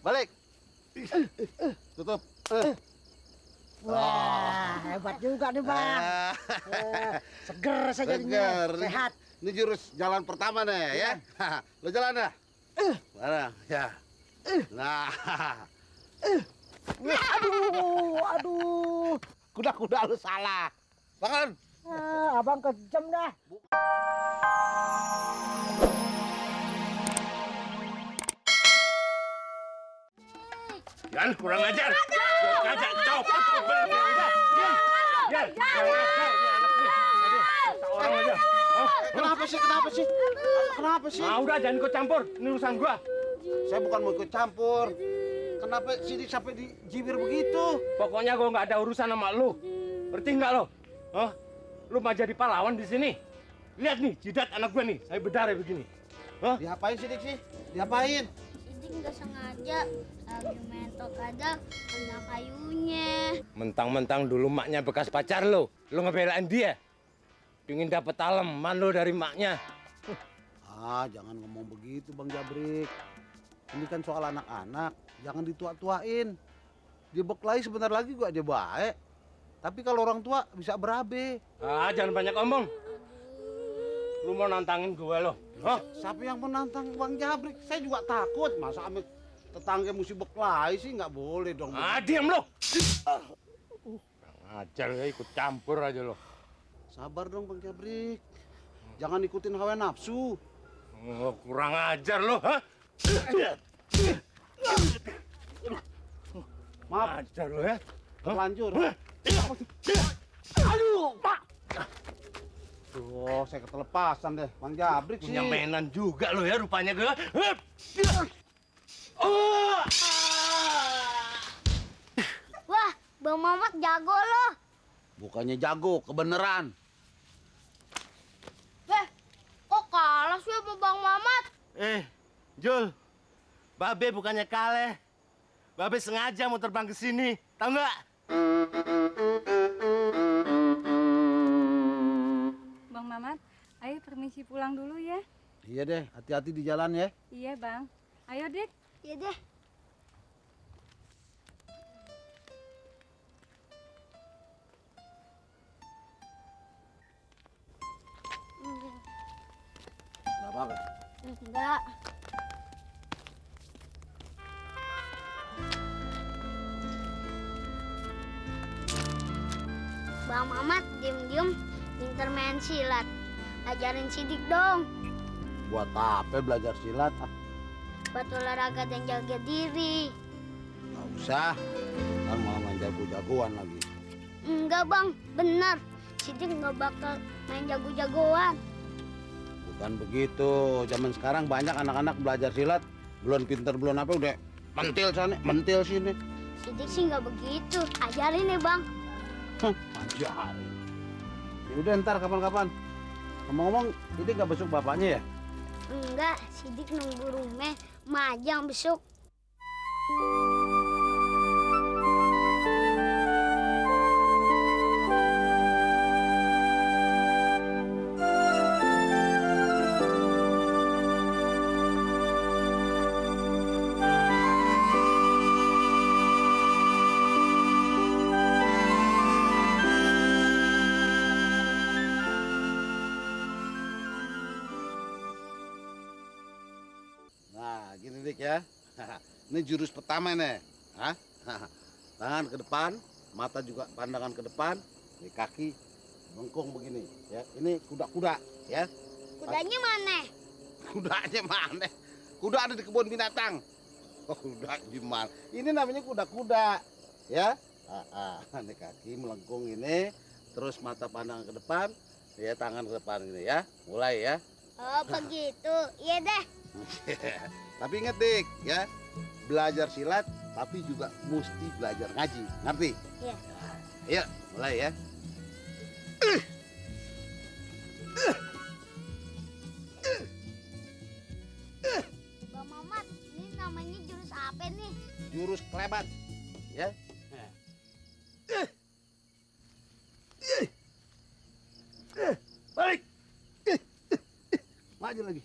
balik. Tutup. Wah, hebat juga nih Bang. Seger saya jadinya, sehat. Ini jurus jalan pertama nih ya. Lo jalan dah. Mana? Ya. Nah. Aduh. Kuda-kuda lu salah. Bangun. Abang kejam dah. Yan, kurang ajar. Ngajak copot mobilnya. Udah, Yan. Yan, kurang ajar nih anak nih. Aduh, kata orang aja. Kenapa sih? Kenapa sih? Kenapa sih? Nah, udah jangan ikut campur. Ini urusan gua. Saya bukan mau ikut campur. Kenapa Sidik sampai dijibir begitu? Pokoknya gua nggak ada urusan sama lu. Ngerti nggak lo? Hah? Lu mau jadi pahlawan di sini? Lihat nih, jidat anak gua nih. Saya berdarah begini. Hah? Diapain Sidik sih? Diapain? Sidik nggak sengaja lagi mentok aja kena kayunya. Mentang-mentang dulu maknya bekas pacar lo. Lu ngebelain dia. Pingin dapet taleman lo dari maknya. Jangan ngomong begitu Bang Jabrik. Ini kan soal anak-anak, jangan ditua-tuain. Dia berkelahi sebentar lagi gua aja baik. Tapi kalau orang tua bisa berabe. Jangan banyak omong. Lu mau nantangin gue lo? Hah? Siapa yang menantang Bang Jabrik? Saya juga takut. Masa amit tetangga mesti berkelahi sih nggak boleh dong. Diam lo. Ajar ya, ikut campur aja lo. Sabar dong Bang Jabrik. Jangan ikutin hawa nafsu. Kurang ajar lo, ha? Maaf, Ajar lo ya. terlanjur. Aduh, Pak. Tuh, saya ketelepasan deh. Bang Jabrik sih. Punya mainan juga lo ya rupanya gue. Wah, Bang Mamat jago loh. Bukannya jago, kebeneran. Kok kalah sih sama Bang Mamat? Jul, Babe bukannya kalah. Babe sengaja mau terbang ke sini, tahu nggak? Bang Mamat, ayo permisi pulang dulu ya. Iya deh, hati-hati di jalan ya. Iya Bang. Ayo Dik. Iya deh. Gak apa-apa. Enggak. Bang Mamat diem-diem pinter main silat. Ajarin Sidik dong. Buat apa belajar silat? Buat olahraga dan jaga diri. Gak usah. Ntar malah main jago-jagoan lagi. Enggak bang, benar. Sidik nggak bakal main jago-jagoan. Bukan begitu. Zaman sekarang banyak anak-anak belajar silat. Belum pinter, belum apa, udah mentil sana, mentil sini. Sidik sih nggak begitu. Ajarin nih bang. Ajarin. Yaudah ntar kapan-kapan. Ngomong-ngomong, ini nggak besok bapaknya ya? Enggak, Sidik nunggu rumah majang besok. Nah, gini Dik ya. Ini jurus pertama nih. Hah? Tangan ke depan, mata juga pandangan ke depan, ini kaki bengkung begini ya. Ini kuda-kuda ya. Kudanya mana? Kudanya mana? Kuda ada di kebun binatang. Oh, kuda di mana? Ini namanya kuda-kuda ya. Ini kaki melengkung ini, terus mata pandangan ke depan, ya tangan ke depan ini ya. Mulai ya. Oh begitu, iya deh. Tapi inget Dik ya, belajar silat tapi juga mesti belajar ngaji, ngerti? Iya. Ayo mulai ya. Bang Mamat, ini namanya jurus apa nih? Jurus kelebat ya. Balik. Maju lagi.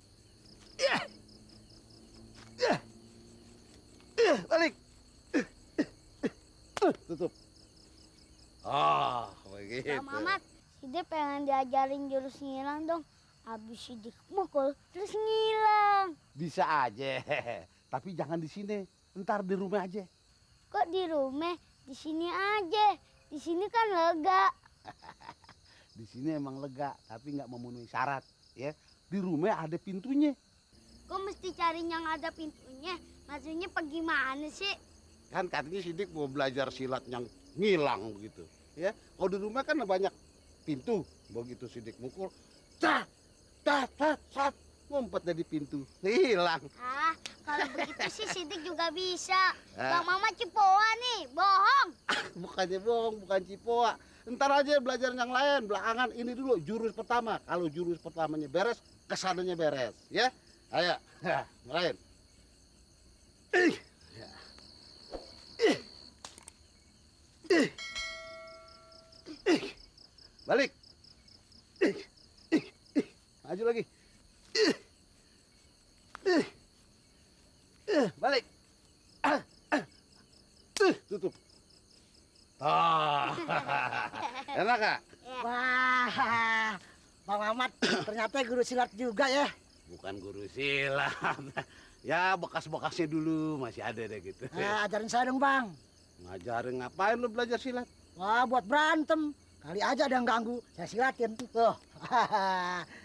Mamat, Sidik pengen diajarin jurus ngilang dong. Habis Sidik mukul, terus ngilang. Bisa aja. Tapi jangan di sini. Ntar di rumah aja. Kok di rumah? Di sini aja. Di sini kan lega. Di sini emang lega, tapi nggak memenuhi syarat. Ya, di rumah ada pintunya. Kok mesti cari yang ada pintunya? Maksudnya bagaimana sih? Kan katanya Sidik mau belajar silat yang ngilang begitu. Ya, kalau di rumah kan banyak pintu. Begitu Sidik mukul, tat, ngumpet dari pintu, hilang. Ah, kalau begitu sih Sidik juga bisa. Bang Mama cipoa nih, bohong. Bukannya bohong, bukan cipoa. Ntar aja belajar yang lain, belakangan ini dulu jurus pertama. Kalau jurus pertamanya beres, kesananya beres, ya. Ayo, mulai. Balik. Maju lagi. Balik. Tutup. Enak gak? Wah, Bang Mamat ternyata guru silat juga ya. Bukan guru silat. Ya bekas-bekasnya dulu masih ada deh gitu. Ajarin saya dong Bang. Ngajarin ngapain lu belajar silat? Wah, buat berantem. Kali aja ada yang ganggu, saya silatin. Tuh.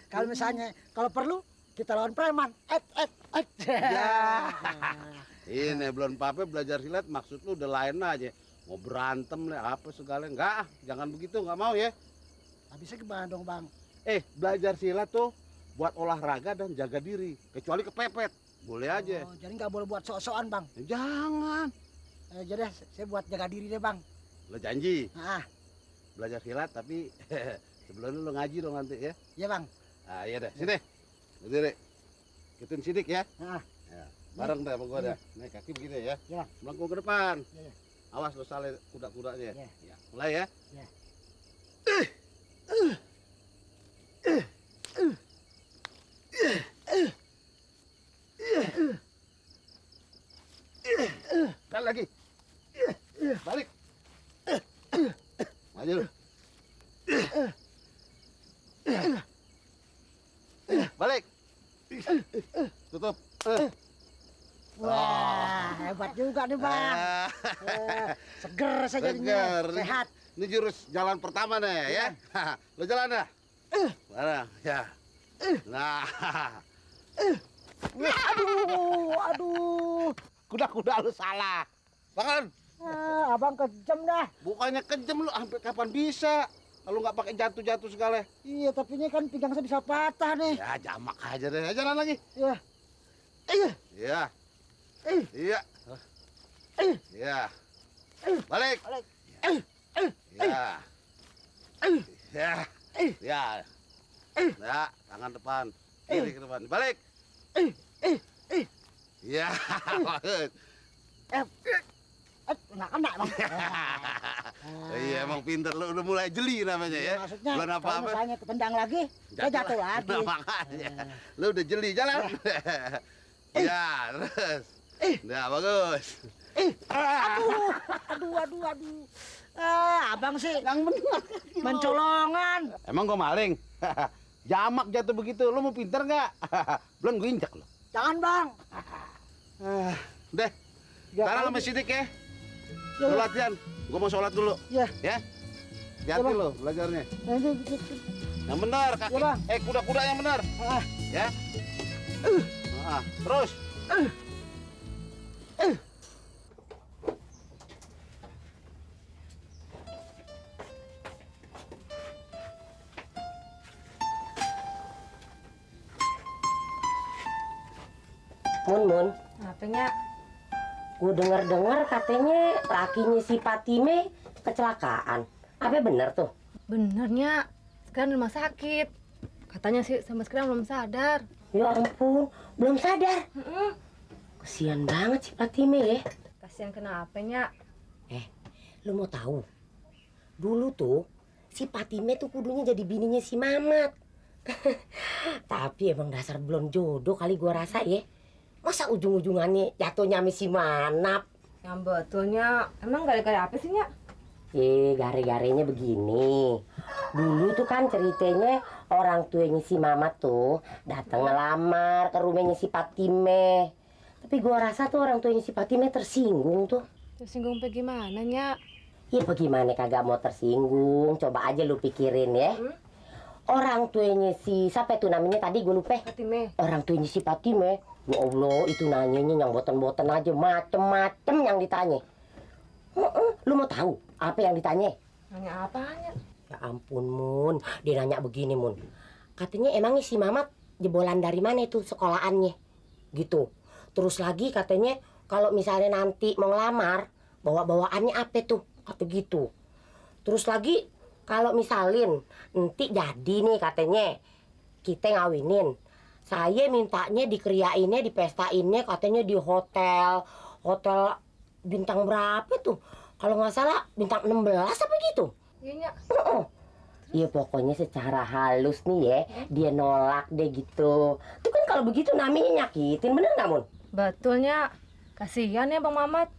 Kalau misalnya, kalau perlu kita lawan preman. Ya. Ini belum apa belajar silat maksud lu udah lain aja. Mau berantem lah apa segala. Enggak, jangan begitu, nggak mau ya. Habisnya gimana dong Bang? Belajar silat tuh buat olahraga dan jaga diri. Kecuali kepepet, boleh aja. Oh, jadi nggak boleh buat sok-sokan Bang. Jangan. Jadi saya buat jaga diri deh Bang. Lo janji Ah, belajar silat tapi sebelum lu ngaji dong nanti ya. iya Bang. Ah iya deh, sini. Berdiri. Ikutin Sidik ya. Ah, Ya, bareng deh sama gua dah. Nih kaki begini ya. Iya. Melengkung ke depan. Iya. Awas lo salah kuda-kudanya. Iya. Ya, mulai ya. Iya. Dan lagi. Balik. Maju lu. Balik. Tutup. Wah, hebat juga nih Bang. Seger saya jadinya, Seger. sehat. Ini jurus jalan pertama nih ya. Lo jalan dah. Mana? Ya. Nah. Aduh. Kuda-kuda lu salah. Bangun. Abang kejam dah. Bukannya kejam lu sampai kapan bisa? Kalau nggak pakai jatuh-jatuh segala. Iya, tapi ini kan pinggang saya bisa patah nih. Ya jamak aja deh. Jalan lagi. Iya. Iya. Iya. Iya. Balik. Balik. Iya. Ya. Ya. Ya, tangan depan. Kiri ke depan. Balik. Iya. Bagus. Nggak kena Bang. Iya, emang pinter lu udah mulai jeli namanya ya. Maksudnya, Belum kalau apa-apa. misalnya ketendang lagi, saya jatuh lagi. Nah, makanya. Lu udah jeli jalan. Ya, terus. Nah, bagus. Aduh. Abang sih Yang benar. mencolongan. Emang gua maling? Jamak jatuh begitu, lu mau pinter nggak? Belum gue injak lo. Jangan Bang. Deh, sekarang sama Sidik ya. Lu latihan, gua mau sholat dulu. Ya. Ya. Hati-hati lo belajarnya. Yang benar kaki. Ya, Bang. Kuda-kuda yang benar. Ya. Terus. Mun, Apanya? gue dengar katanya lakinya si Patime kecelakaan. Apa bener tuh? Benernya sekarang di rumah sakit. Katanya sih sampai sekarang belum sadar. Ya ampun, belum sadar. Kesian banget si Patime ya. Kasihan kenapanya? Lu mau tahu? Dulu tuh si Patime tuh kudunya jadi bininya si Mamat. Tapi emang dasar belum jodoh kali gua rasa ya. Masa ujung-ujungannya jatuhnya sama si Manap? Yang betulnya emang gara-gara apa sih, Nyak? Gare-garenya begini. Dulu tuh kan ceritanya orang tuanya si Mamat tuh datang ngelamar ke rumahnya si Patime. Tapi gua rasa tuh orang tuanya si Patime tersinggung tuh. Tersinggung gimana, Nyak? Ya bagaimana kagak mau tersinggung? Coba aja lu pikirin ya. Orang tuanya si siapa itu namanya tadi gue lupa. Fatime. Orang tuanya si Patime. Ya Allah, itu nanyanya yang boten-boten aja, macem-macem yang ditanya. Lu mau tahu apa yang ditanya? Nanya apanya? Ya ampun, Mun. Dia nanya begini, Mun. Katanya emangnya si Mamat jebolan dari mana itu sekolahannya? Gitu. Terus lagi katanya kalau misalnya nanti mau ngelamar, bawa-bawaannya apa tuh? Kata gitu. Terus lagi kalau misalin nanti jadi nih katanya kita ngawinin. Saya mintanya dikeriainnya, dipestainnya katanya di hotel bintang berapa tuh? Kalau nggak salah bintang 16 apa gitu. Iya, Nyak. Iya pokoknya secara halus nih ya, dia nolak deh gitu. Tuh kan kalau begitu namanya nyakitin, bener nggak, Mun? Betul, Nyak. Kasihan ya Bang Mamat.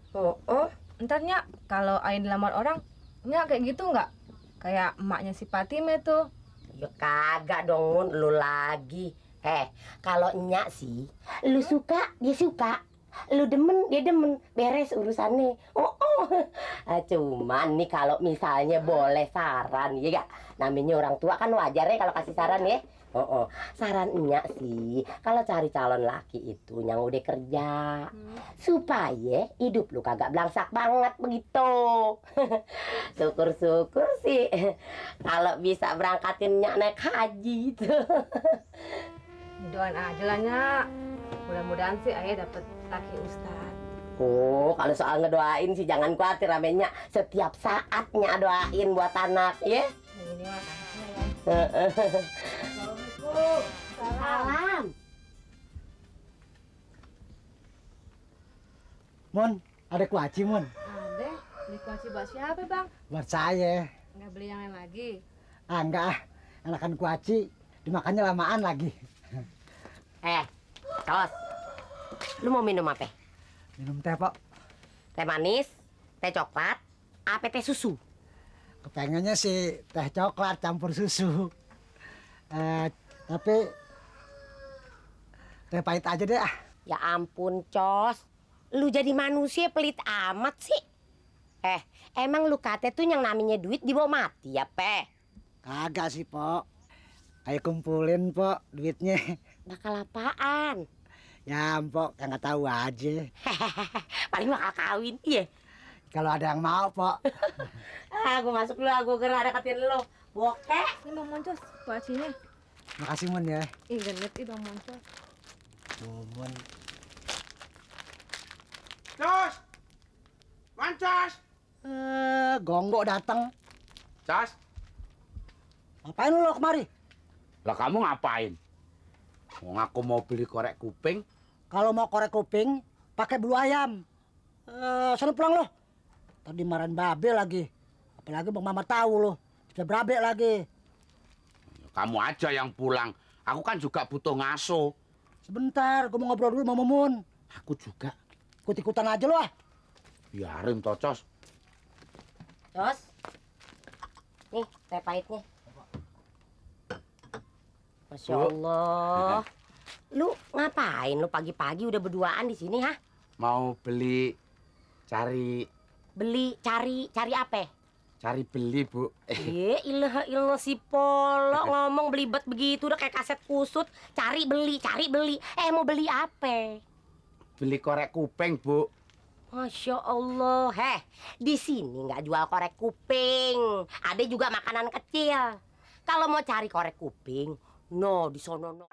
Ntar, Nyak, kalau Ain dilamar orang, Nyak kayak gitu nggak? Kayak emaknya si Patime tuh. Ya kagak dong, Mun, lu lagi. Kalau nyak sih, lu suka, dia suka. Lu demen, dia demen. Beres urusannya. Cuman nih kalau misalnya boleh saran, ya gak? Namanya orang tua kan wajar ya kalau kasih saran ya. Saran nyak sih, kalau cari calon laki itu yang udah kerja. Supaya hidup lu kagak belangsak banget begitu. Syukur-syukur sih kalau bisa berangkatin nyak naik haji itu. Doain aja lah, Nyak. Mudah-mudahan sih ayah dapet laki ustad. Kalau soal ngedoain sih jangan khawatir namanya. Setiap saatnya doain buat anak, ya. Ini mah ya. Assalamualaikum. Salam. Mun, ada kuaci, Mun. Ada. Beli kuaci buat siapa, Bang? Buat saya. Nggak beli yang lain lagi. Enggak ah. Enakan kuaci, dimakannya lamaan lagi. Tos. Lu mau minum apa? Minum teh, Pak. Teh manis, teh coklat, apa teh susu? Kepengennya sih teh coklat campur susu. Tapi teh pahit aja deh ah. Ya ampun, Cos. Lu jadi manusia pelit amat sih. Emang lu kate tuh yang namanya duit dibawa mati ya, Pe? Kagak sih, Pok. Ayo kumpulin, Pok, duitnya. Bakal apaan? Ya, Pok, yang nggak tahu aja. Paling bakal kawin, iya. Kalau ada yang mau, Pok. Gue masuk dulu, gue gerak deketin lu. Bokeh. Ini Bang Moncos, kuacinya. Makasih, Mun ya. Ih, genit ih Bang Moncos. Mun. Cos! Mancos! Gonggo datang. Cos! Ngapain lu kemari? Lah kamu ngapain? Wong aku mau beli korek kuping. Kalau mau korek kuping, pakai bulu ayam. Sana pulang lo. Tadi marahin babe lagi. Apalagi Bang Mama tahu lo. Bisa berabe lagi. Kamu aja yang pulang. Aku kan juga butuh ngaso. Sebentar, gue mau ngobrol dulu sama Mumun. Aku juga. Ikut-ikutan aja lo ah. Biarin toh, Cos. Cos. Nih, teh pahitnya. Masya Allah. Lu ngapain lu pagi-pagi udah berduaan di sini, ha? Mau beli cari Cari apa? cari beli, Bu. Ilah si Polo ngomong belibet begitu udah kayak kaset kusut. Cari beli. Mau beli apa? Beli korek kuping, Bu. Masya Allah. Di sini nggak jual korek kuping. Ada juga makanan kecil. Kalau mau cari korek kuping, no di sono no.